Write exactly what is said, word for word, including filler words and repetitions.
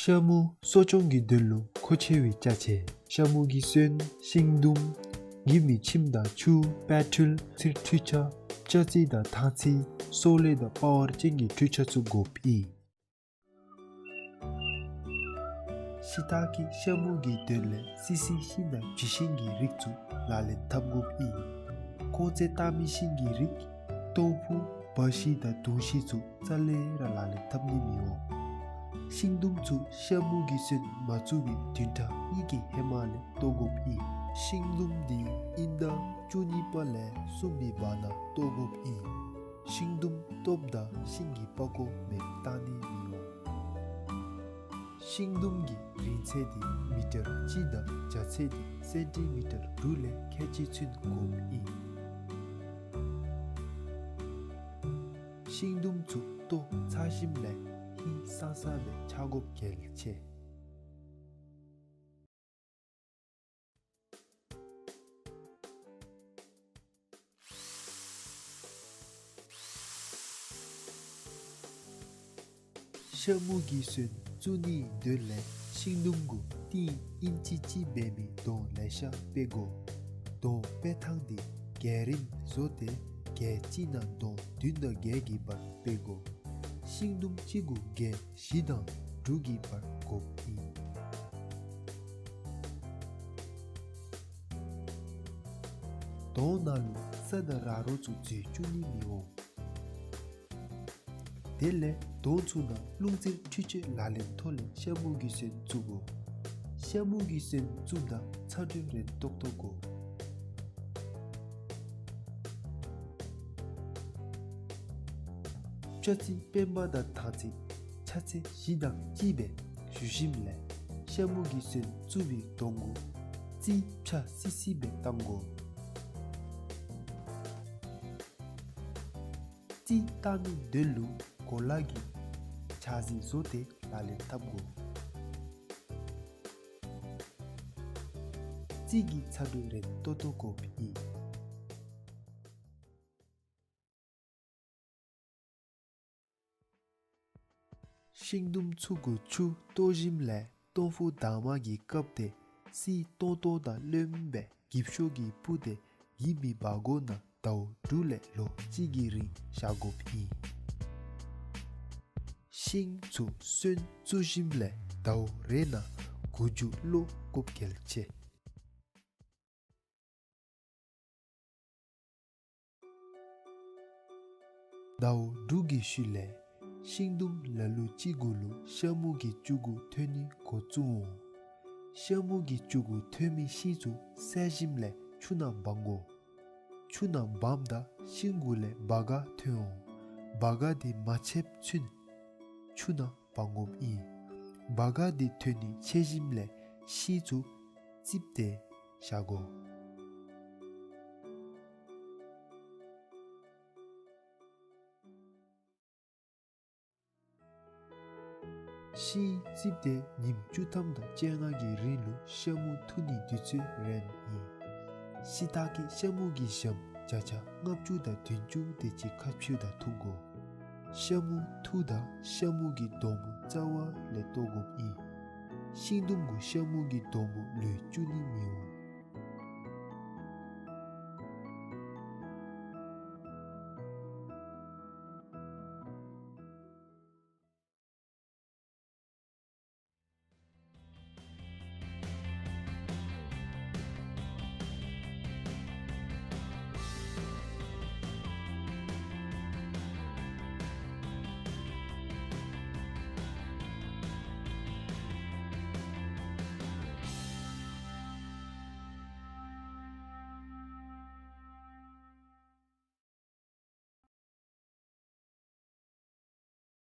ཤ་མུ་གསོ་སྐྱོང་གི་དོན་ལུ་མཁོ་ཆེ་བའི་ཅ་ཆས། ཤ་མུ་གི་སོན། ཤིང་དུམ། གྱིབ་མའི་ཁྱིམ་དང་ཆུ། པེ་ཊོལ། ཚིལ་འཕྲུལ་ཆས། ཅ་རྩི་དང་ཐང་རྩི། སོལ་ལེ་དང་པ་ཝར་ཅན་གྱི་འཕྲུལ་ཆས་ཚུ་དགོཔ་ཨིན། ཤི་ཏ་ཀི་ཤ་མུ་གི་དོན་ལས་སི་སི་ཤིང་དང་བྱི་ཤིང་གི་རིགས་ཚུ་ལག་ལེན་འཐབ་དགོཔ་ཨིན། ཁོང་ཚད་བཏགས་མི་ཤིང་གི་རིགས་ཏོང་ཕུ་བ་ཤིང་དང་དུང་ཤིང་ཚུ་རྩ་ལས་ར་ལག་ལེན་འཐབ་ནི་མི་འོང་། ཤིང་དུམ་ཚུ་ཤ་མུ་གི་སོན་མ་བཙུགས་པའི་བདུན་ཕྲག་གཉིས་ཀྱི་ཧེ་མ་ལས་བཏོག་དགོཔ་ཨིན། ཤིང་དུམ་འདི་ཨིན་ཟླ་བཅུ་གཉིས་པ་ལས་གསུམ་པའི་བར་ན་བཏོག་དགོཔ་ཨིན། ཤིང་དུམ་བཏོགཔ་ད་ཤིང་གི་པགས་ཀོ་མེདཔ་བཏང་ནི་མི་འོང་། ཤིང་དུམ་གྱི་རིང་ཚད་འདི་མི་ཊར་གཅིག་དང་རྒྱ་ཚད་འདི་སེན་ཊི་མི་ཊར་དྲུག་ལས་ཁལ་གཅིག་ཚུན་དགོཔ་ཨིན། ཤིང་དུམ་ཚུ་བཏོག་ཚར་ཞིནམ་ལས་ཧིང་སང་ས་སྦེ་ཆག་དགོཔ་གལ་ཆེ། ཤ་མུ་གི་སོན་བཙུགས་ནིའི་དོན་ལས་ཤིང་དུམ་གུ་གཏིང་ཨིན་ཅི་གཅིག་འབད་མི་དོང་ལེ་ཤ་སྤེལ་དགོ། དོང་སྤེལ་ཐངས་འདི་གྱལ་རིམ་བཟོ་སྟེ་གྱལ་གཅིག་ནང་དོང་བདུན་དང་བརྒྱད་ཀྱི་བར་སྤེལ་དགོ། ཤིང་དུམ་གཅིག་གུ་གྱལ་བཞི་དང་དྲུག་གི་བར་དགོཔ་ཨིན། དོང་ནང་ལུ་ས་དང་ར་རོ་ཚུ་འཛུལ་བཅུག་ནི་མི་འོང་། དེ་ལས་དོང་ཚུ་ནང་རླུང་བཙིར་འཕྲུལ་ཆས་ལག་ལེན་ཐོག་ལས་ཤ་མུ་གི་སོན་བཙུགས་དགོ། ཤ་མུ་གི་སོན་བཙུགསཔ་ད་ཚ་དྲོད་རན་ཏོག་ཏོ་དགོ། ཅ་རྩི་སྤེན་པ་དང་ཐང་རྩི་ཆ་ཚད་བཞི་དང་གཅིག་སྦེ་བཞུ་ཞིནམ་ལས་ཤ་མུ་གི་སོན་བཙུགས་པའི་དོང་གུ་རྩི་ཕྱ་སི་སི་སྦེ་བཏང་དགོ། རྩི་བཏང་ནིའི་དོན་ལུ་གོ་ལ་གི་ཆ་ཟིང་བཟོ་སྟེ་ལག་ལེན་འཐབ་དགོ། རྩི་གི་ཚ་དྲོད་རན་ཏོག་ཏོ་དགོཔ་ཨིན། ཤིང་དུམ་ཚུ་གུ་ཆུ་གཏོར་ཞིནམ་ལས་ཏོང་ཕུ་དང་མ་གིས་བཀབ་སྟེ་སི་ཏོང་ཏོ་དང་རློནམ་སྦེ་གྱིབ་ཤོག་གིས་སྤུར་ཏེ་གྱིབ་མའི་སྦ་སྒོ་ནང་ཟླཝ་དྲུག་ལས་ལོ་གཅིག་གི་རིང་བཞག་དགོཔ་ཨིན། ཤིང་ཚུ་སོན་བཙུགས་ཞིནམ་ལས་ཟླཝ་རེ་ནང་འགོ་མཇུག་ལོག་དགོཔ་གལ་ཆེ། ཟླཝ་དྲུག་གི་ཤུལ་ལས་ཤིང་དུམ་ལ་ལུ་ཅིག་གུ་ལུ་ཤ་མུ་གི་ལྕུག་གུ་ཐོན་ནི་འགོ་བཙུགས་འོང་། ཤ་མུ་གི་ལྕུག་གུ་ཐོན་མི་ཤིང་ཚུ་བསལ་ཞིནམ་ལས་ཆུ་ནང་སྦང་དགོ། ཆུ་ནང་སྦངམ་ད་ཤིང་གུ་ལས་སྦ་ག་ཐོན་འོང་། སྦ་ག་འདི་མ་ཆདཔ་ཚུན་ཆུ་ནང་སྦང་དགོཔ་ཨིན། སྦ་ག་འདི་ཐོན་ནི་ཆད་ཞིནམ་ལས་ཤིང་ཚུ་བཙིར་ཏེ་བཞག་དགོ། ཤིང་བཙིར་ཏེ་ཉིནམ་བཅུ་ཐམ་དང་བཅོ་ལྔ་གི་རིང་ལུ་ཤ་མུ་འཐུ་ནིའི་དུས་ཚོད་རནམ་ཨིན། ཤི་ཏ་ཀི་ཤ་མུ་གི་ཞྭམོ་བརྒྱ་ཆ་ལྔ་བཅུ་དང་བདུན་ཅུ་དེ་ཅིག་ཁ་ཕྱེཝ་ད་འཐུ་དགོ། ཤ་མུ་འཐུཝ་ད་ཤ་མུ་གི་སྡོང་པོ་རྩ་བ་ལས་བཏོག་དགོཔ་ཨིན། ཤིང་དུམ་གུ་ཤ་མུ་གི་སྡོང་པོ་ལུས་བཅུག་ནི་མི་འོང་